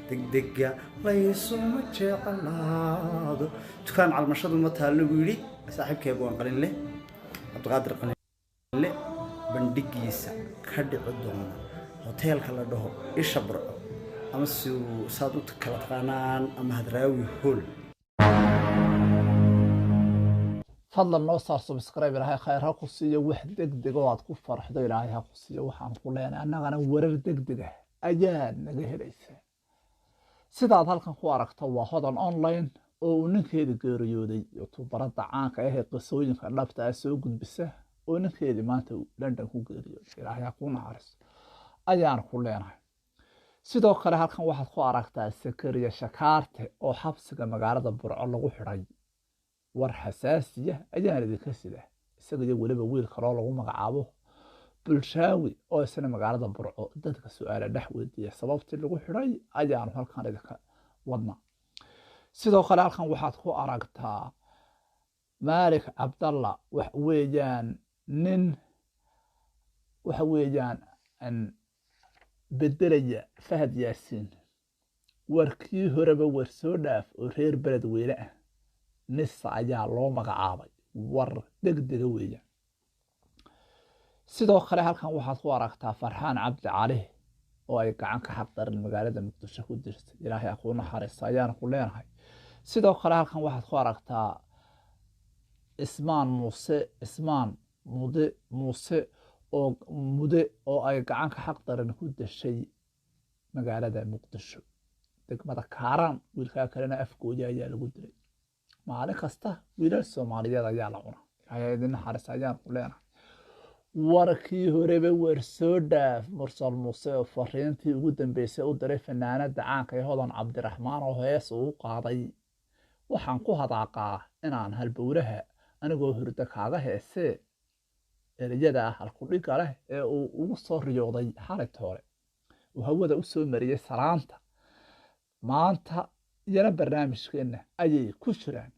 Degdega laysuma jeclaado, dukaan calmashadu ma taallo, buu yidhi saaxiibkeegu. Waan qalin leh, Cabdiqaadir Qalinle, bandhigiisa ka dhici doona hoteelka la dhaho Isha Burco, ama si saad u kala taqaanaan, ama Hadraawi Hool. Fadlan noo saar subscribe. Ilaahay khayr ha ku siiyo, wax degdeg oo aad ku farxdo Ilaahay ha ku siiyo. Waxaan ku leenahay annagana warar degdeg ah ayaad naga helaysaa. Sidaad halkan ku aragto waa Hodan Online oo uu ninkeedii geeriyooday, youtuberada caanka ah ee qisooyinka dhabta ah soo gudbisa, oo ninkeedii maanta London ku geeriyooday. Ilaahay ha ku naxariisto ayaan ku leenahay. Sidoo kale halkan waxaad ku aragtaa Sakariya Shakaarte oo xabsiga magaalada Burco lagu xidhay. War xasaasiya ayaan idinka sida, isaga iyo weliba wiil kaloo lagu magacaabo Bulshaawi oo isna magaalada Burco dadka su-aala dhex weydiiya, sababtii lagu xidhay ayaanu halkan idinka wadna. Sidoo kale halkan waxaad ku aragtaa Maalik Cabdalla, wax weeyaan nin waxa weeyaan bedelaya Fahad Yaasiin. Warkii horeba war soo dhaaf oo reer beled weyne ah Nisa ayaa loo magacaabay. War degdega weeyaan. Sidoo kale halkan waxaad ku aragtaa Farxaan Cabdi Cali oo ay gacan ka xaqdaran magaalada Muqdisho ku dirtay. Ilaahay ha kuu naxariisto ayaan ku leenahay. Sidoo kale halkan waxaad ku aragtaa Ismaan Muuse, Ismaan Mude Muuse oo Mude, oo ay gacan ka xaqdaran ku dashay magaalada Muqdisho, degmada Kaaraan. Wiilkaa kalena Afgooya ayaa lagu dilay. Maalin kasta wiilal Soomaaliyeed ayaa la cunaa. Ilaahay idin naxariista ayaan ku leenahay. Warkii horeba war soo dhaaf, Mursal Muuse oo fariintii ugu dambeysay u diray fanaanada caanka ee Hodan Cabdiraxmaan oo hees uu qaaday "Waxaan ku hadaaqaa inaan halbowlaha anigoo hurdo kaaga heesee", ereyada halkudhigga leh ee uu ugu soo riyooday xalayta hore uu hawada u soo mariyey salaanta maanta, iyana barnaamijkeenna ayay ku jiraan.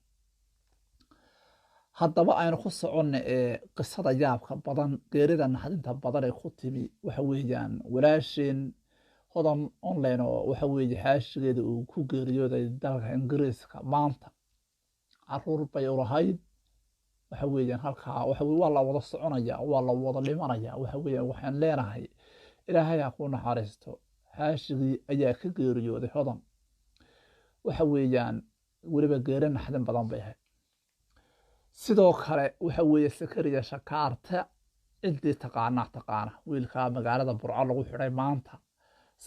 Haddaba aynu ku soconna ee qisada yaabka badan, geerida naxdinta badan ee ku timi waxa weeyaan walaasheen Hodan Online, oo waxa weeye xaashigeeda uu ku geeriyooday dalka Ingiriiska maanta. Caruur bay ulahayd. Waxa weeyaan halkaa waxa weye waa la wada soconaya, waa la wada dhimanaya. Waxa weeyaan waxaan leenahay Ilaahay ha ku naxariisto. Xaashigii ayaa ka geeriyooday Hodan. Waxa weeyaan weliba geeri naxdin badan bay ahayd. Sidoo kale waxa weeye Sakariya Shakaarte, ciddii taqaanaa taqaana, wiilkaa magaalada Burco lagu xidhay maanta.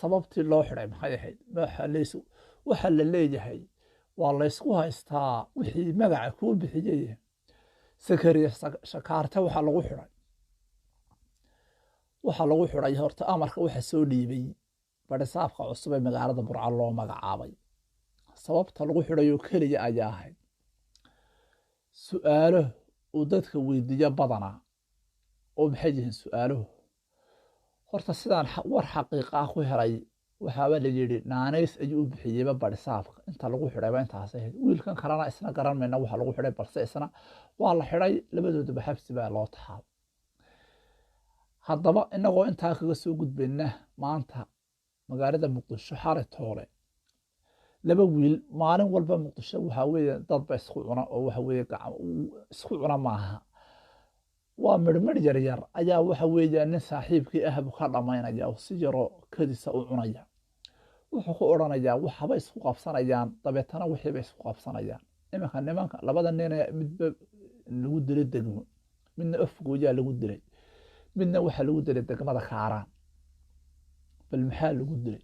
Sababtii loo xidhay maxay ahayd? Waxaa la leeyahay waa laysku haystaa wixii magaca kuu bixiyey. Sakariya Shakaarte waxaa lagu xidhay, waxaa lagu xidhay horta amarka waxa soo dhiibay badhisaabka cusub ee magaalada Burco loo magacaabay. Sababta lagu xidhayoo keliya ayaa ahayd su-aalo uu dadka weydiiyo badanaa. Oo maxay yihiin su-aaluhu? Horta sidaan war xaqiiqa ah ku helay, waxaaba la yidhi naanays ayuu u bixiyeyba badhisaabka. Inta lagu xidhayba intaas ahayd. Wiilkan kalena isna garan mayna waxa lagu xidhay, balse isna waa la xidhay. Labadooduba xabsi baa loo taxaabay. Haddaba inagoo intaa kaga soo gudbayna, maanta magaalada Muqdisho xalay toole laba wiil. Maalin walba Muqdisho waxaa weeye dadba isku cuna, oo waxa weeye isku cuna maaha, waa midhmidh yaryar ayaa waxa weeye nin saaxiibkii ah buu ka dhamaynaya oo si yaroo kadisa u cunaya. Wuxuu ku odhanayaa waxba isku qabsanayaan, dabeetana wixiiba isku qabsanayaan. Iminka nimanka labada nin ee midba lagu dilay degmo, midna Afgooyaa lagu dilay, midna waxaa lagu dilay degmada Kaaraan. Bal maxaa lagu dilay?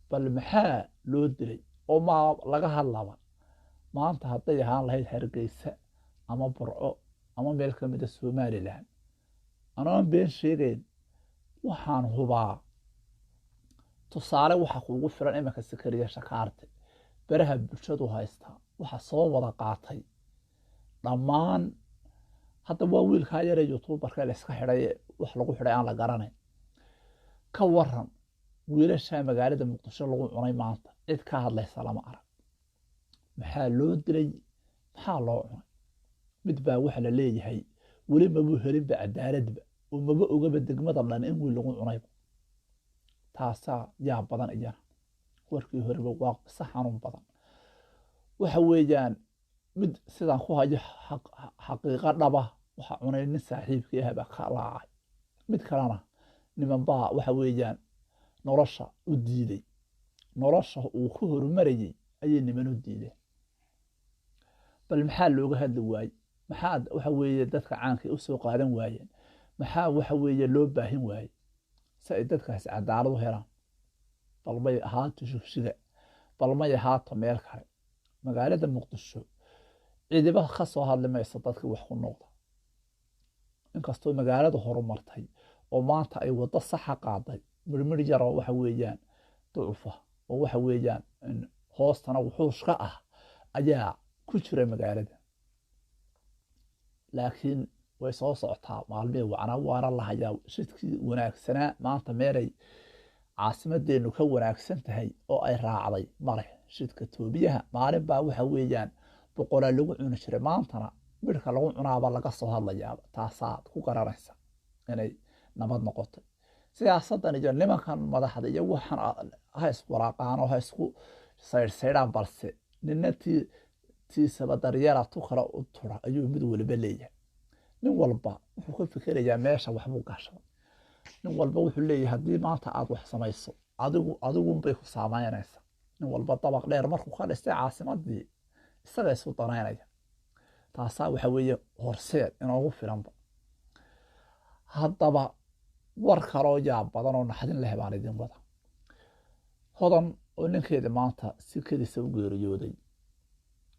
Bal maxaa loo dilay? Oo maa laga hadlaba? Maanta hadday ahaan lahayd Hargeysa ama Burco ama meel ka mida Somaliland, anoon been sheegayn, waxaan hubaa tusaale waxa kuugu filan iminka Sakariya Shakaarte baraha bulshadu haystaa, waxa soo wada qaatay dhammaan. Hadda waa wiilkaa yaree youtuberka la iska xidhay, wax lagu xidhay aan la garanayn. Ka waran wiilasha magaalada Muqdisho lagu cunay maanta? Cid ka hadlaysa lama arag. Maxaa loo dilay? Maxaa loo cunay? Mid baa waxa la leeyahay weli mabuu helinba cadaaladba, oo maba ogaba degmada dhan in wiil lagu cunayba. Taasaa yaa badan iyana. Warkii horeba waa qiso xanuun badan. Waxa weeyaan mid sidaan ku hayo xaqiiqo dhaba, waxa cunay nin saaxiibkii ah baa ka laacay. Mid kalena niman baa waxa weeyaan nolosha u diiday, nolosha uu ku horumarayay ayay niman u diideen. Bal maxaa looga hadli waayey? Maxaa waxa weeye dadka caanka u soo qaadan waayeen? Maxaa waxa weeye loo baahin waayey si ay dadkaasi cadaalad u helaan? Bal may ahaato Shugsiga, bal may ahaato meel kale. Magaalada Muqdisho cidiba ka soo hadli mayso dadkii wax ku noqda, inkastoo magaaladu horumartay oo maanta ay waddo saxa qaaday. Mirmir yaroo waxa weeyaan ducufa oo waxa weeyaan hoostana wuxuushka ah ayaa ku jira magaalada, laakiin way soo socotaa maalmihii wacnaa, waana la hayaa shidkii wanaagsanaa. Maanta meelay caasimadeenu ka wanaagsan tahay oo ay raacday male. Shidka toobiyaha maalin baa waxa weeyaan boqolaa lagu cuni jiray, maantana midhka lagu cunaaba laga soo hadlayaaba. Taasaad ku garanaysa inay nabad noqotay. Siyaasaddan iyo nimankan madaxda iyo waxan ha iswaraaqaan oo ha isku saydhsaydhaan, balse nina tiisaba daryeela tu kale u tura ayuu mid waliba leeyahay. Nin walba wuxuu ka fikerayaa meesha waxbuu gashaday. Nin walba wuxuu leeyahay haddii maanta aad wax samayso adigunbay ku saameynaysaa. Nin walba dabaq dheer markuu ka dhistay caasimadii isaga isu danaynaya. Taasaa waxa weeye horseed inoogu filanba. Haddaba war kaloo yaab badan oo naxdin leh baan idin wada. Hodan oo ninkeeda maanta si kedisa u geeriyooday,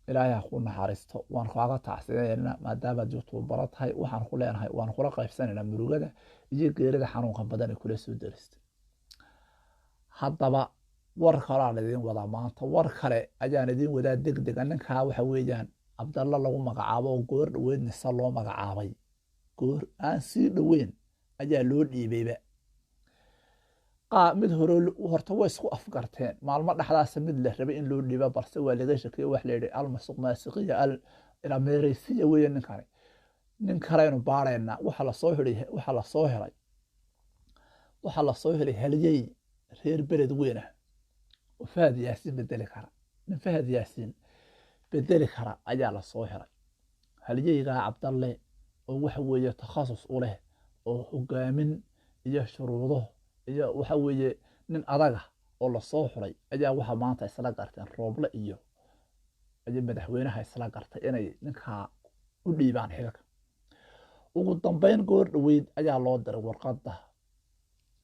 Ilaahay ha ku naxariisto, waan kaaga tacsiinaynaa maadaamaad YouTuber tahay. Waxaan ku leenahay waan kula qaybsanaynaa murugada iyo geerida xanuunka badan ee kula soo daristay. Haddaba war kaloaan idin wadaa maanta, war kale ayaan idin wadaa degdega. Ninkaa waxa weeyaan Cabdalla lagu magacaabo oo goor dhoweyd nise loo magacaabay, goor aan sii dhoweyn ayaa loo dhiibayba. Mid hore horta way isku afgarteen maalmo dhexdaasa mid la rabay in loo dhiiba, balse waa laga shakiyey. Wax la yidhi almasuq maasiqiya al ilameereysiya weeye ninkani, nin kaleynu baaraynaa. Waxa lasoo helay, waxa lasoo helay, waxaa lasoo helay halyey reer beled weyn ah oo Fahad Yaasiin bedeli kara. Nin Fahad Yaasiin bedeli kara ayaa lasoo helay, halyeygaa Cabdalle oo waxa weeye takhasus u leh oo hogaamin iyo shuruudo iyo waxa weeye nin adaga oo lasoo xulay ayaa waxa maanta isla garteen Rooble iyo madaxweynaha isla gartay inay ninkaa u dhiibaan xilka. Ugu dambeyn goor dhoweyd ayaa loo diray warqadda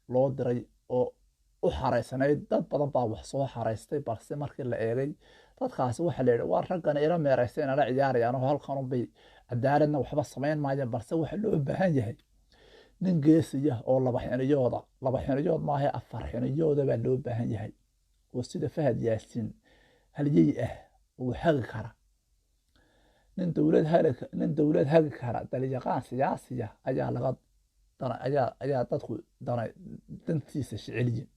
loo diray oo u xareysanayd. Dad badan baa wax soo xareystay, balse markii la eegay dadkaasi waxa la yidhi waa raggan ila meeraysa inala ciyaarayaan oo halkan unbay cadaaladna waxba samayn maayeen. Balse waxa loo baahan yahay nin geesiya oo laba xiniyooda, laba xiniyood maaha afar xiniyooda baa loo baahan yahay, oo sida Fahad Yaasiin halyey ah oo hagi kara, nin dowlad hagi, nin dowlad hagi kara, dalyaqaan siyaasiya ayaa laga dana, ayaa dadku dana dantiisa jeceliyin.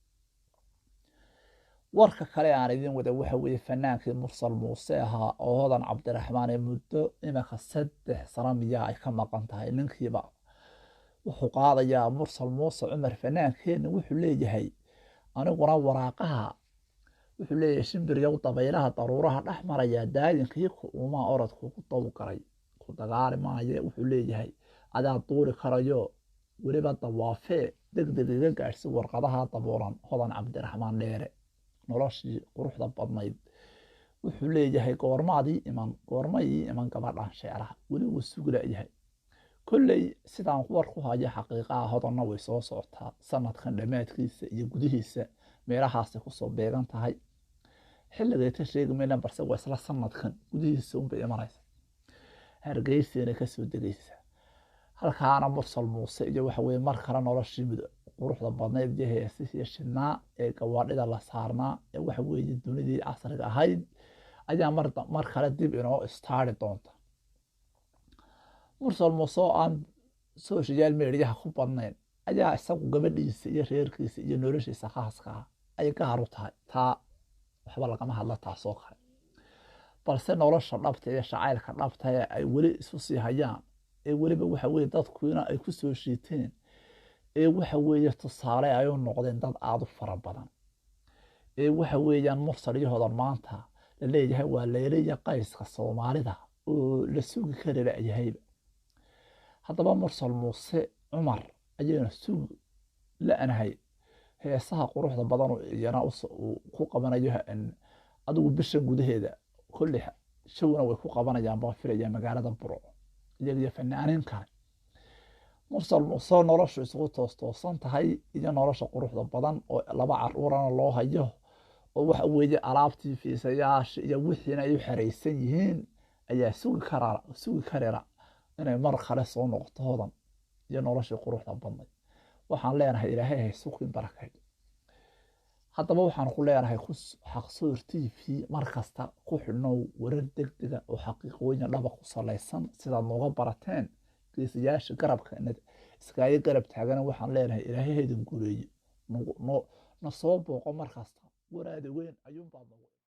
Warka kale aan idin wada waxa weeye fanaankii Mursal Muuse ahaa oo Hodan Cabdiraxmaan ee muddo iminka 3 sano miyaa ay ka maqan tahay. Ninkiiba wuxuu qaadayaa Mursal Muuse Cumar fanaankeena, wuxuu leeyahay aniguna waraaqaha, wuxuu leeyahay shimbiryow dabaylaha daruuraha dhex maraya daayinkii ku uumaa orodku ku dawgalay ku dagaali maaye. Wuxuu leeyahay adaa duuri karayo weliba dawaafee degdeg iga gaadhsi warqadaha daboolan Hodan Cabdiraxmaan Dheere noloshii quruxda badnayd. Wuxuu leeyahay goormaadii iman, goorma ii iman gabadhan sheeraha, weli wuu suglayahay. Kolley sidaan war ku hayo xaqiiqaha, Hodanna way soo socotaa sanadkan dhammaadkiisa iyo gudihiisa meelahaasay kusoo beegan tahay. Xilligay ka sheegi mayna, balse waa isla sanadkan gudihiisa unbay imanaysa, Hargeysayna kasoo degaysa. Halkaana Mursal Muuse iyo waxa weye mar kale noloshii mid quruxda badnayd iyo heesihii shidnaa ee gawaadhida la saarnaa ee waxa weeye dunidii casriga ahayd ayaa mar kale dib inoo istaari doonta. Mursal Muuse oo aan social mediaha ku badnayn ayaa isagu gabadhiisa iyo reerkiisa iyo noloshiisa khaaska ah ay gaar u tahay, taa waxba lagama hadla taasoo kale. Balse nolosha dhabta iyo shacaylka dhabta ee ay weli isu sii hayaan ee weliba waxa weeye dadkuina ay ku soo shiiteen ee waxa weeye tusaale ay u noqdeen dad aada u fara badan Ee waxa weeyaan Mursal iyo Hodan maanta la leeyahay waa leelaya qayska Soomaalida oo la sugi kari la'yahayba. Haddaba Mursal Muuse Cumar ayaynu sugi la'nahay heesaha quruxda badan oo iyana uu ku qabanayo adigu bishan gudaheeda. Kolley showna way ku qabanayaan baan filaya magaalada Burco, iyaga iyo fanaaniin kale. Mursal Muuse noloshu isugu toos-toosan tahay iyo nolosha quruxda badan oo laba caruurana loo hayo, oo waxa weeye alaabtii fiisayaasha iyo wixiina ay u xeraysan yihiin, ayaa sugi karira inay mar kale soo noqoto Hodan iyo noloshii quruxda badnay. Waxaan leenahay Ilaahay ha isukin barakeeyo. Haddaba waxaan ku leenahay ku Xaqsoor TV mar kasta ku xidhnow warar degdega oo xaqiiqooyin dhaba ku salaysan, sidaad nooga barateen. Geesayaasha garabka iskaaga garab taagana waxaan leenahay Ilaahay ha idin guuleeyo. Na soo booqo mar kasta, waraada weyn ayuunbaa noogu